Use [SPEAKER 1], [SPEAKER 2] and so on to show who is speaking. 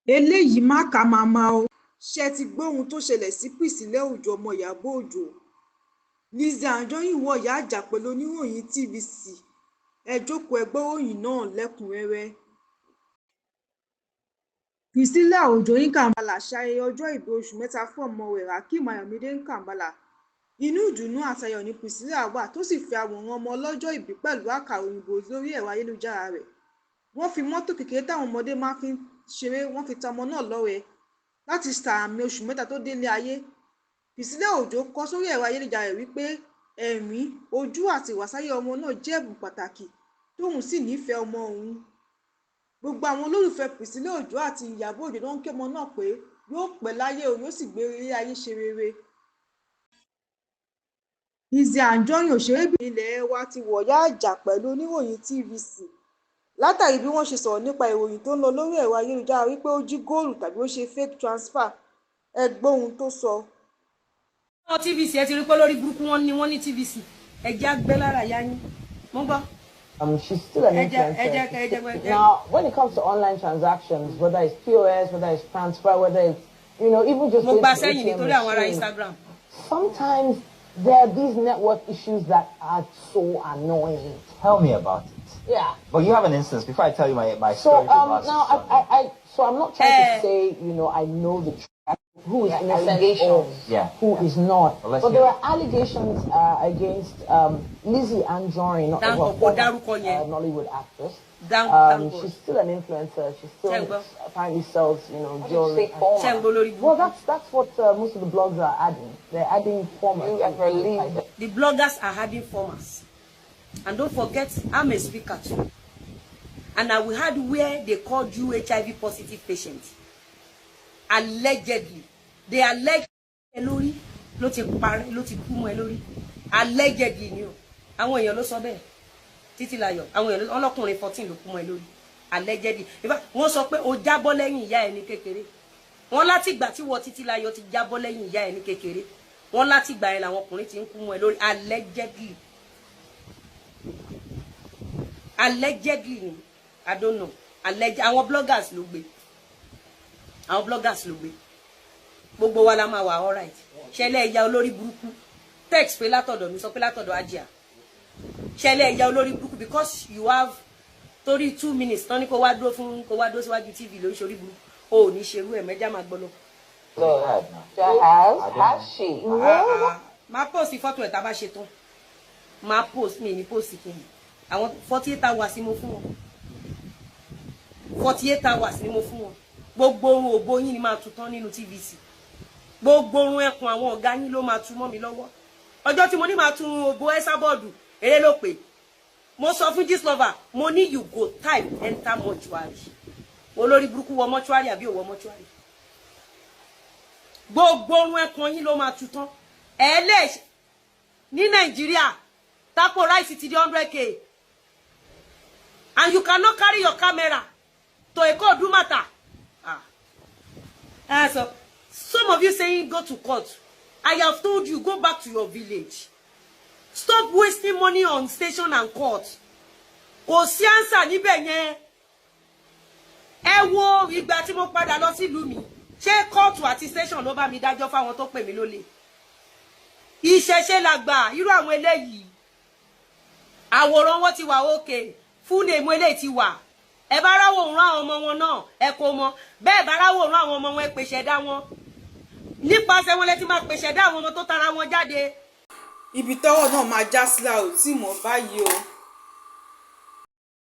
[SPEAKER 1] Eléyìí mà kàmàmà o! Ṣé ẹ ti gbọ́ ohun tó ṣẹlẹ̀ sí Priscilla Ọjọ́, ọmọ Ìyàbọ̀ Ọjọ́? Lizzy Anjorin wọ̀yáìjà pẹ̀lú oníròyìn TVC. Ẹ jókòó, ẹ gbọ́ròyìn náà lẹ́kùn-ún-rẹ́rẹ́. Priscilla Ọjọ́ Kambala ṣayẹyẹ ọjọ́ ìbí oṣù 3 fún ọmọ rẹ̀, Rakeem Ayọ̀mídé Kambala. Inú ìdùnnú àti ayọ̀ ni Priscilla wà, tó sì fi àwòrán ọmọ ọlọ́jọ́ ìbí pẹ̀lú àkàrà òyìnbó lórí ẹ̀rọ ayélujára rẹ̀. Wọ́n fi mọ́tò kékeré táwọn ọmọdé máa fi ń ṣeré, wọ́n fi ta ọmọ náà lọ́rẹ láti sààmì oṣù 3 tó délé ayé. Priscilla Ọjọ́ kọ sórí ẹ̀rọ ayélujára rẹ̀ wípé ẹ̀rín ojú àti ìwàsáyé ọmọ náà jẹ́ ẹ̀bùn pàtàkì, tóun sì nífẹ̀ẹ́ ọmọ òun. Gbogbo àwọn olólùfẹ́ Priscilla Ọjọ́ àti Ìyábọ̀ Òjó ló ń kí ọmọ náà pé yóò pẹ́ láyé o, yóò sì gbé ilé ayé ṣe rere. Lizzy Anjorin, òṣèrébìnrin ilé wa, ti wọ̀yáìjà pẹ̀lú oníròyìn TVC látàrí bí wọ́n ṣe sọ̀rọ̀ nípa ìròyìn tó ń lọ lórí ẹ̀rọ ayélujára wípé ó jí góòlù tàbí ó ṣe fake transfer. Ẹ gbọ́ ohun tó sọ.
[SPEAKER 2] Àwọn TVC, ẹ ti rí pé lórí burúkú wọn ni wọ́n ní TVC. Ẹ jẹ́ àgbẹ̀ lára ìyá yín, mo ń gbọ́.
[SPEAKER 3] She's still an influencer. Now, when it comes to online transactions, whether it's POS, whether it's transfer, whether it's, even just
[SPEAKER 2] Mo gba sẹ́yìn nítorí àwọn ará Instagram.
[SPEAKER 3] Sometimes there are these network issues that are so annoying.
[SPEAKER 4] Tell me about it.
[SPEAKER 3] Yeah.
[SPEAKER 4] But you have an instance before I tell you my
[SPEAKER 3] So
[SPEAKER 4] story.
[SPEAKER 3] Now I so I'm not trying to say I know the truth, who is innocent or who is not.
[SPEAKER 4] Well, let's
[SPEAKER 3] But
[SPEAKER 4] hear
[SPEAKER 3] there
[SPEAKER 4] it.
[SPEAKER 3] are allegations against Lizzie Anjorin, not
[SPEAKER 2] Thank
[SPEAKER 3] a
[SPEAKER 2] God,
[SPEAKER 3] former
[SPEAKER 2] dárúkọ yẹn.
[SPEAKER 3] Nollywood actress.
[SPEAKER 2] Thank God.
[SPEAKER 3] She's still an influencer. She still
[SPEAKER 2] Ṣé ń gbọ́?
[SPEAKER 3] Apparently sells jewelry.
[SPEAKER 2] Ṣé ń gbọ́ lórí
[SPEAKER 3] Well, that's what most of the blogs are adding. They're adding former.
[SPEAKER 5] You have relieved.
[SPEAKER 2] The bloggers are adding formers. And don't forget, I'm a speaker too. And I will add where they called you HIV positive patient. Allegedly. They allege ẹ lórí ló ti parẹ́, ló ti kú mọ́ ẹ lórí. Allegedly ni o. Àwọn èèyàn ló sọ bẹ́ẹ̀. Títí láyọ̀, àwọn èèyàn ọlọ́kùnrin 14 ló kú mọ́ ẹ lórí. Allegedly. In fact, wọ́n sọ pé o jábọ́ lẹ́yìn ìyá ẹ ní kékeré. Wọ́n láti ìgbà tí wọ́n, Títí Láyọ̀, ti jábọ́ lẹ́yìn ìyá ẹ ní kékeré. Wọ́n láti ìgbà yẹn làwọn ọkùnrin ti ń kú mọ́ ẹ lórí. Allegedly, allegedly ni. I don't know. Àwọn bloggers ló gbé, àwọn bloggers ló gbé. Gbogbo wa la máa wà alright. Ṣẹlẹ̀ ẹ̀yà olórí burúkú, text pé látọ̀dọ̀ mi, sọ pé látọ̀dọ̀ Ajia. Ṣẹlẹ̀ ẹ̀yà olórí burúkú, because you have torí 2 minutes tán ní kó wá dúró fún, kó wá dúró síwájú TV lórí ṣorí burúkú. O ò ní ṣerú ẹ̀ mẹ́jà, máa gbọ́ lọ.
[SPEAKER 3] Has she?
[SPEAKER 2] Máa post fọ́tò ẹ̀ tá a bá ṣe tán. Máa post mi ní post kí ni. Àwọn 48 hours ni mo fún wọn, 48 hours ni mo fún wọn. Gbogbo orun òbo yín ni máa tu tán nínú TVC. Gbogbo orun ẹkùn àwọn ọ̀gá yín ló máa tu mọ́ mi lọ́wọ́. Ọjọ́ tí mo ní máa tu òbo Esabod, eré ló pè. Mo sọ fún Gistlover, mo ní, "You go type enter mortuary." Olórí burúkú, wọ mortuary àbí ò wọ mortuary? Gbogbo orun ẹkùn yín ló máa tu tán. Ẹ lè ní Nàìjíríà tapo rice ti di 100K and you cannot carry your camera to Eko Odumata. Ah. So some of you saying go to court, I have told you, go back to your village. Stop wasting money on station and court. Kò sí answer níbẹ̀ yẹn. Ẹ wo ìgbà tí mo padà lọ sílùú mi, ṣé kóòtù àti station ló bá mi dájọ́ fáwọn tó pè mí lólè? Ìṣẹ̀ṣe làgbà. Irú àwọn eléyìí, àwòrán wọn ti wà òkè fún èmú eléyìí ti wà. Ẹ bá ráwòrán àwọn ọmọ wọn náà, ẹ kó mọ bẹ́ẹ̀. Bá ráwòrán àwọn ọmọ wọn, ẹ pèsè dá wọn nípasẹ̀ wọn lẹ́tí máa pèsè dá àwọn ọmọ tó tara wọn jáde.
[SPEAKER 1] Ibi tọ́rọ̀ náà máa já sí la ò tí mọ̀ báyìí o.